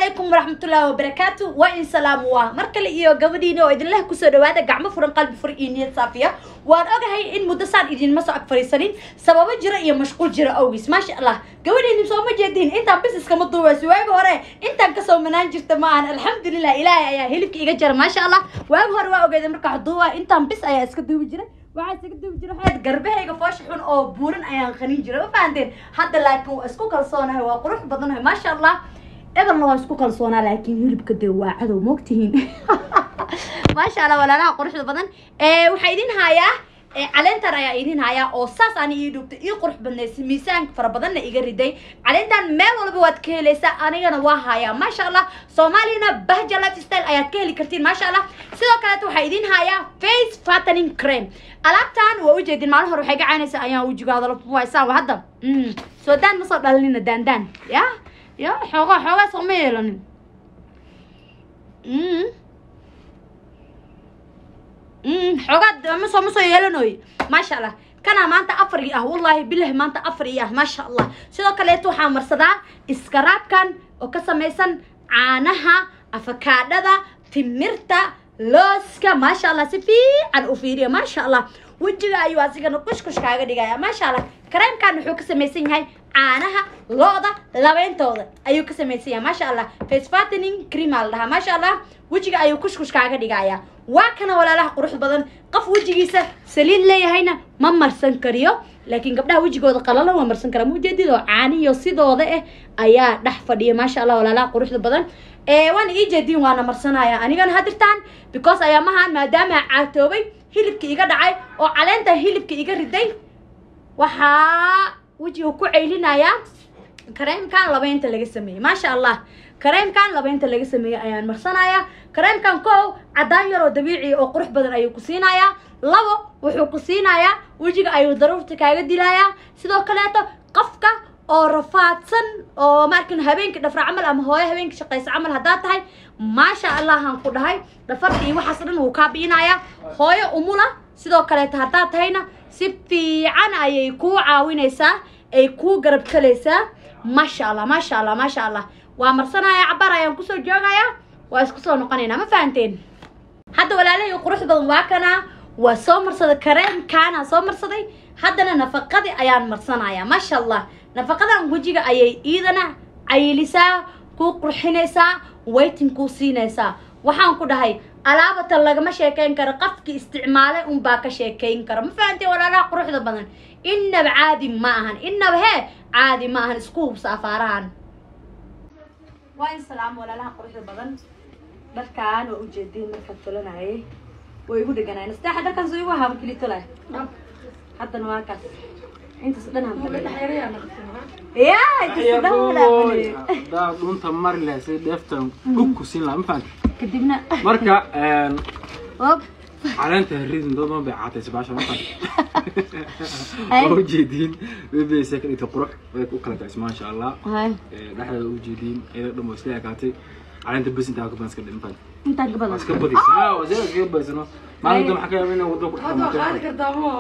Calaykum waraxmatullaahi wabarakaatu. Waa in salaam, waa mar kale iyo gabadhiina oo idinleh kusoo dhawaada gacmo furan, qalbi fur iyo niyad saafiya. Waan ogahay in muddo saan idinma soo ag fariisanin, sababo jira iyo mashquul jira awgiis. Maasha Allah, gabadhiini soo ma jeedin, intaan bis iskama duubayso. Waagi hore intaan kasoo manaan jirta ma ahan. Alxamdulilah, Ilaahay ayaa hilibka iga jara. Maasha Allah, waagi hore waa ogeeda markaa duuba intaan bis ayaa iska duubi jiray. Waxaa isaga duubi jiray waxaad garbahayga foosha xun oo buuran ayaan qanin jiray, ma fahanteen? Hadda laakiin waa isku kalsoonahay, waa qurux badanahay, maasha Allah. Ebelna waa isku kalsoonaa, laakiin hilibka dee waa cadow, moogtihiin. Maasha Allah, walaalaha quruxda badan, waxaa idin hayaa caleentan ayaa idin hayaa oo saas ani ii dhugtay, ii qurux badnaysay, miisaanka fara badanna iga riday. Caleentan meel walba waad ka helaysaa, anigana waa hayaa, maasha Allah. Soomaaliyana Bahja Lifestyle ayaad ka heli kartiin, maasha Allah. Sidoo kaleeto waxaa idin hayaa face fattening cream. Alaabtan waa ujeedin, maalin hore waxay ka caynaysaa ayaan wejigaada la fuwaysaan. Hadda soo daan ma soo dhalinina, daandaan ya ya xoogaa xoogaa soo ma yeelanin. Xoogaa ma soo yeelanoy, maasha Allah. Kana maanta afar ii ah, wallahi bilahi maanta afar ii ah, maasha Allah. Sidoo kaleeto waxaa marsadaa scrubkan oo ka samaysan caanaha, afakaadhada, timirta, looska, maasha Allah. Si fiican u fiiriya, maasha Allah. Wejiga ayuu asigana kushkush kaaga dhigaya, maasha Allah. Kareemkan wuxuu ka samaysan yahay caanaha lo'da labeyntooda ayuu ka samaysan yahay, maasha Allah. Face fattening cream aa la dhahaa, maasha Allah. Wejiga ayuu kushkush kaaga dhigaya. Waa kana, walaalaha qurux badan. Qof wejigiisa saliid leeyahayna ma marsan kariyo, laakiin gabdhaha wejigooda qalalan waa marsan karaa. Mujeedid oo caaniyo sidooda eh ayaa dhex fadhiya, maasha Allah, walaalaha quruxda badan. Waana ii jeedin, waana marsanaya anigana hadirtaan, because ayaamahan maadaama caatoobay, hilibka iga dhacay oo caleenta hilibka iga riday, waxaa wejiga ku ceylinayaa kareemkan labeynta laga sameeyey, maasha Allah. Kareemkan labeynta laga sameeyey ayaan marsanayaa. Kareemkan kow, caddaan yaroo dabiici oo qurux badan ayuu ku siinayaa. Labo, wuxuu ku siinayaa wejiga ayuu daruurta kaaga dilayaa. Sidoo kaleeto qofka oo rafaadsan oo maarkin habeenkii dhafra camal ama hooyo habeenkii shaqaysa camal haddaa tahay, maasha Allahan ku dhahay, dhafarta iyo waxaas dhan wuu kaa bi'inayaa. Hooyo umula sidoo kaleeto haddaa tahayna, si fiican ayay kuu caawinaysaa, ay kuu garab kalaysaa, maasha Allah, maasha Allah, maasha Allah. Waa marsanaya, cabaar ayaan kusoo joogayaa, waa isku soo noqonaynaa, ma fahanteen? Hadda walaalahii qurux badan, waa kanaa, waa soo marsaday kareemkaana, soo marsaday. Haddana nafaqadii ayaan marsanaya, maasha Allah. Nafaqadan wejiga ayay iidana cayilisaa, kuu qurxinaysaa, waiting kuu siinaysaa. Waxaan ku dhahay alaabatan lagama sheekeyn karo, qofkii isticmaalay unbaa ka sheekeyn kara, ma fahanteen walaalaha quruxda badan? Inaba caadi ma ahan, inaba hee caadi ma ahan. Isku hubsa afaarahan. Waa in salaam, walaalaha quruxda badan. Dharkaan waa ujeediin, markaan tolanayay way igu dheganayen. Sadexa dharkaan soo igu ahaa markii la tolay. Haddana waa kaas, intaas dhan aan ya intaas dhan walaal. Hadaa dhunta mari lahayd si dheeftan dhug ku siin lahaa, ma fahanti? Kadibna marka op caleenta ridin, dad badan bay caataysa baasha, ma fahanti? Waa ujeediin, bebeysa ka dhigtay qurux, way u kala kacisa, maasha Allah. Hay. Dhexdeeda ujeediin, iyada dhan waa isla ekaatay. Caleenta bes intaa ka badan iska dhig, ma fahanti? Intaan ka badan waa iska badaysa, waa iska badaysano. Maalin dambe waxaa ka yaaba inay waddo ku Hadda waa qaadi kartaa ma?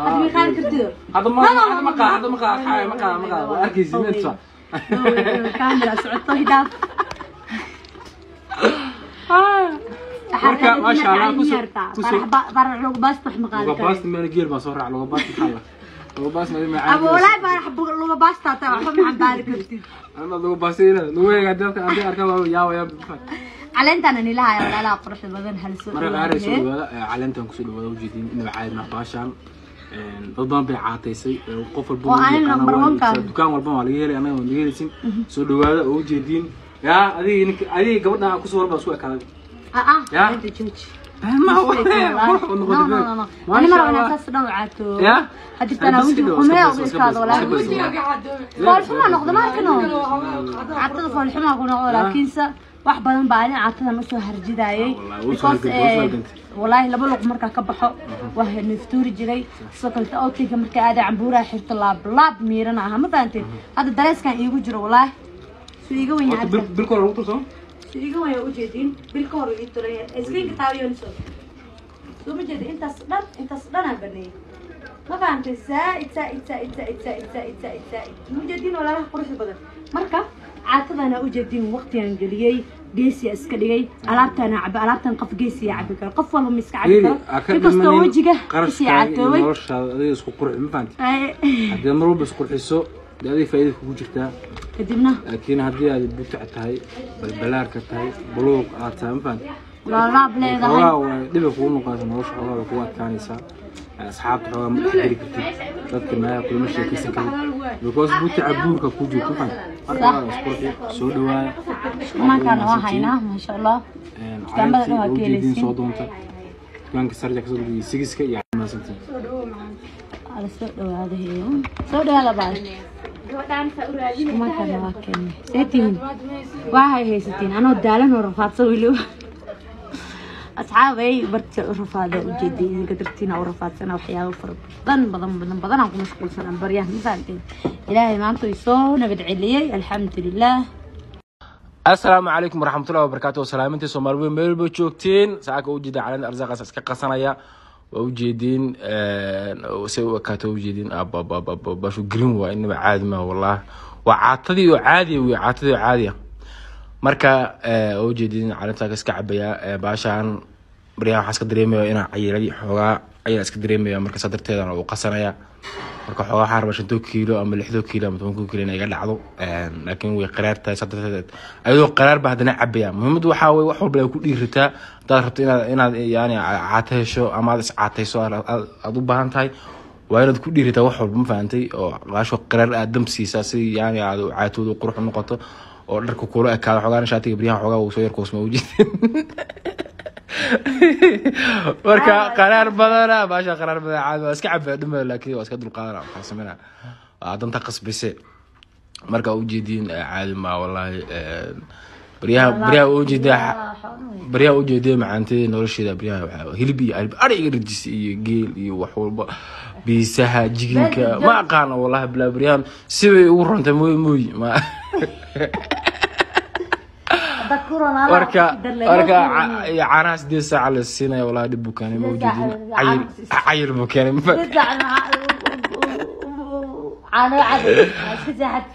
Hadda ma qaadi kartido. Hadda ma hadda ma qaad, hadda ma qaad, ma qaad, ma qaad, waa arkaysi inta. Kaamira socoto, hidaaf. Marka maasha Allah, kusoo Farax lugu baasta wax ma qaadi luga karo. Baasta meel geel baa soo raac, luga baasta maxaa la luga baasta ma Aba walahi farax luga baasta taa waxba ma xambaari kartid. Ana luga baasta ila luga dadka hadii arkaan waa yaawaya. Caleentan ani lahaaya, walaalaha quruxda badan, hal soo Marka qaar soo dhawaada caleentan kusoo dhawaada. Ujeedin inaba caadi ma baashaan, dad badan bay caataysay, qof walba Oo wuu anina yaqaanaa, number waa one ka. Dukaan walba waa laga helay, anaga waa laga helaysin. Soo dhawaada oo ujeediin yaa adiga ninka adiga gabadha kusoo warba isku ekaaday. Ah ah. Ya. Caleenta jooji. Ma No, no, no, no, ani mar wanaa saas dhan u caato. Ya? Hadirtaan Ay, bas wejiga iska qumee bas, u iska ekaado bas, walaahi. iska bas. Wejigaaga cadoobe. Foolxuma noqdo markano, caatada foolxuma ku noqdo, laakiinse wax badan baa ani caatadan usoo harjidaayay. Ah, wallahi, wuu soo Because, hargantay, wuu soo hargantay. Wallahi laba luq markaa ka baxo waa neeftuuri jiray. Sidoo kalete outinka markaa aaday cambuuraha xirto, laab laab miirana aha, ma fahanteen? Hadda dareeskan iigu jiro, wallahi suu iiga wen yahay. Bil bil kore lagu turso. Suu iiga wen yahay, ujeediin bil ka hor ii turan yahay. Screenka taawiyooniso soo ma jeeda? Intaas dhan, intaas dhan aan baneeyey, ma fahamtay? Zaaid zaaid zaaid zaaid zaaid zaaid zaaid zaaid, ma ujeediin walaalaha quruxda badan? Marka Caatadana u jeedin waqtigan geliyey, geesiya iska dhigay, alaabtana cabe, alaabtan qof geesiya cabi karo, qof walba ma iska cabi karo, inkastoo wejiga kasii caatoobay. Noloshaada adiga isku qurxi, ma fahanti? Haddii mar walba isqurxiso, dee adiga faa'iida kugu jirtaa. Kadibna laakiin haddii aad butac tahay, balbalaarka tahay, buluuq aad tahay, ma fahanti? Laalaab leedahay. Xoogaa waa dhiba kugu noqonaysa nolosha, xoogaa way kugu adkaanaysaa. Asxaabta xoogaa ma dhexgeli kartid, dadka meelaha kulama sheekaysan kartid, because butaca buurka ku jirto, ma fahanti? Marka waa isqurxi, soo dhawaada. Maankaana waa haynaa, maasha Allah. Dukaamada dhan waa ka ujeediin. Helaysiin. Soo doonta dukaanka sarja kasoo degay sigiska iyo maasantiin. Ala soo dhawaada, heyo soo dhawaada baa. Maankaana waa keenay. See tihiin? Waa hay haysatiin anoo daalan oo rafaadsan weliba. Asxaabay, barta u rafaada ujeeday idinka dartiina u rafaadsana, waxyaabo fara badan badan badan badan aan ku mashquulsanaa baryahan, ma fahanteen? Ilaahay maanta way soo nabad celiyey, alxamdulilah. Asalaamu calaykum waraxmatullahi wabarakaatu. Salaamintii Soomaali weyn meel walba joogtiin. Saaka ujeeda caleenta arsaaqaas iska qasanaya, waa ujeediin say u ekaato, ujeediin bashu green waa, inaba caadi ma wallah, waa caatadii oo caadiya wey, caatadii oo caadiya. Marka waa ujeediin caleenta iska cabaya baashaan. Baryahan waxaan iska dareemaya inaan cayilay, xoogaa cayil iska dareemaya, marka saa darteedana uu qasanaya. Marka xoogaa waxaan rabaa 5 kiilo ama 6 kiilo ama 10 kiilo inay iga dhacdo, laakiin way qaraar tahay, saa darteed ayadoo qaraar baa haddana cabaya. Muhiimaddu waxaa weye wax walba ay ku dhiirataa haddaad rabto inaad yani caato hesho ama aad iscaatayso aad u baahan tahay, waa inaad ku dhiirataa wax walba, ma fahantay? Oo qaasho qaraar aad dam siisaa si yani aad caatooda qurux u noqoto oo dharka kula ekaado. Xoogaana shaatiga baryahan xoogaa uu soo yar koosma, ujeed. Marka qaraar badana baasha, qaraar badana, caadi waa iska cabaa dhuma, laakiin waa iska dulqaadana, waxaa sameynaa waa danta qasbise. Marka ujeediin caadi ma wallahi. Baryaha ujeedaa, baryaha ujeedee macaantay nolosheeda. Baryaha waxaa hilib iyo hilib ari iga rajis iyo geel iyo wax walba, biisaha jiginka ma aqaano wallahi bilaa. Baryahan sibay ugu rontay mooy mooy ma. Marka caanaha 8 saaca la siinaya, wallahi dhib buu keenay, ma ujeedin? Cayil cayil buu keenay, ma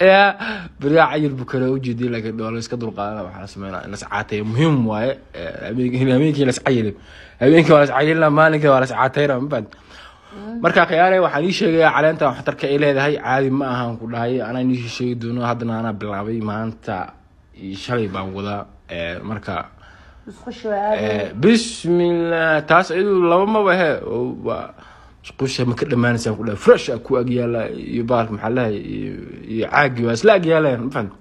ya? Baryaha cayil buu keenay, ujeedin, laakiin waa la iska dulqaadana. Waxaa la sameynaa in las caateeyo muhiim waaye. Habeenkii las cayilin, habeenkii waa las cayilina, maalinkii waa las caateyna, ma fahanti? Marka khiyaare, waxaan ii sheegayaa caleenta waxtarka ay leedahay caadi ma ahan ku dhahay. Anaa inii sheegi doono, haddana anaa bilaabay, maanta iyo shalay baan wadaa. Marka bismillah, taas iyadu laba maba he, waa musqusha ma ka dhamaanaysaa ku dhahay, fresh a ku agyaala iyo baalka maxaa lehay iyo caagi waa isla agyaalayaan, ma fahamti?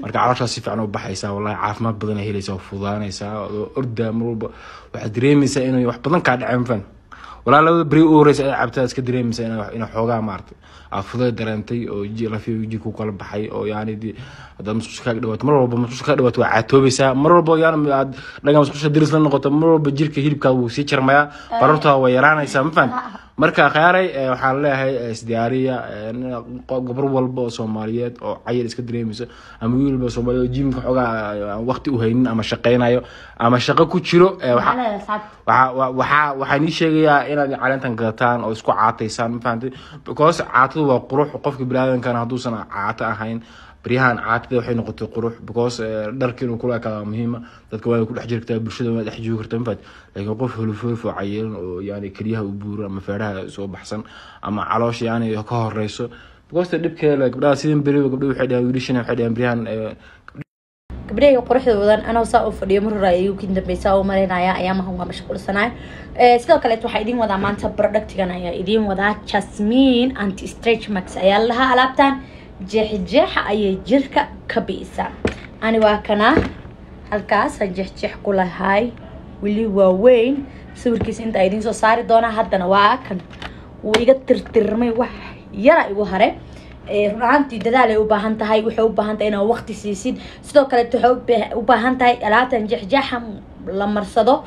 Marka calooshaas si fiican u baxaysaa, wallahi caafimaad badan ay helaysaa oo fududaanaysaa oo ordaa mar walba waxaad dareemaysaa inay wax badan kaa dhaceen, ma fahamti? Walaa labada beri u horeysa ay cabtaa iska dareemaysaa ina xoogaa maaragtay aad fudayd dareentay oo lafi jirku kala baxay oo yani haddaad musqusha kaaga dhawaato, mar walba musqusha kaaga dhawaato, waa caatoobaysaa mar walba. Yani aad dhanka musqusha diris la noqoto, mar walba jirka hilibkaada wuu sii jarmayaa, baruurtaada way yaraanaysaa, ma fahamti? Marka khiyaaray, waxaan leeyahay isdiyaariya. Gabar walba oo Soomaaliyeed oo cayil iska dareemayso ama wiil walba oo Soomaaliyeed oo jimka xoogaa aan waqti u haynin ama shaqaynayo ama shaqo ku jiro, waxaan ii sheegayaa inaad caleentan gadataan oo isku caataysaan, ma fahantay? Because caatadu waa qurux. Qofka biniaadamkana hadduusan caato ahayn, baryahan caatada waxay noqotay qurux, because dharka inuu kula ekaado waa muhiima, dadka waa ku dhex jiri kartaa, bulshada waa dhex joogi kartaa, ma fahanti? Laakiin qof huluf huluf oo cayilan oo yani keliyaha u buuran ama feedhaha soo baxsan ama caloosha yani ka horeyso, because dhibkeeda gabdhaha sidan beriba gabdhaha waxay dhahaan, wiilashana waxay dhahaan baryahan Gabdhahayga quruxda badan, anoo saa u fadhiyo mar hore ayuu kin dambeysa u malaynaya, ayaamahan waa mashquulsanaay. Sidoo kaleet waxaa idiin wadaa maanta productigan ayaa idiin wadaa, Jasmine anti stretch marks ayaa la lahaa. Alaabtan jeexjeexa ayay jirka ka bi'isaa. Ani waa kana halkaasaan jeexjeex ku lahay, weli waa weyn, sawirkiisa intaa idiin soo saari doonaa. Haddana waa kan, wuu iga tirtirmay, wax yara igu hare. Run ahaantii dadaal ay u baahan tahay, waxay u baahan tahay inaad waqti siisid. Sidoo kaleet waxay u baahan tahay alaabtan jeexjeexa la marsado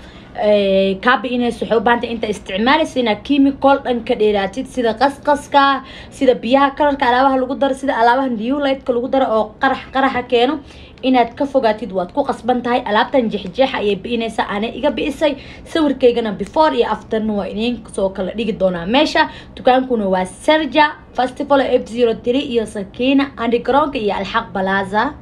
kaa bi'inayso, waxay u baahan tahay inta isticmaalaysa inaad chemical dhan ka dheeraatid, sida qasqaska, sida biyaha kalarka alaabaha lagu daro, sida alaabaha new lightka lagu daro oo qarax qaraxa keeno inaad ka fogaatid waad ku qasban tahay. Alaabtan jeexjeexa ayay bi'inaysaa, ana iga bi'isay. Sawirkaygana before iyo afterna waa idiin soo kala dhigi doonaa meesha. Dukaankuna waa Serja Festival F03 iyo Sakina Undergroundka iyo Alxaq Plaza.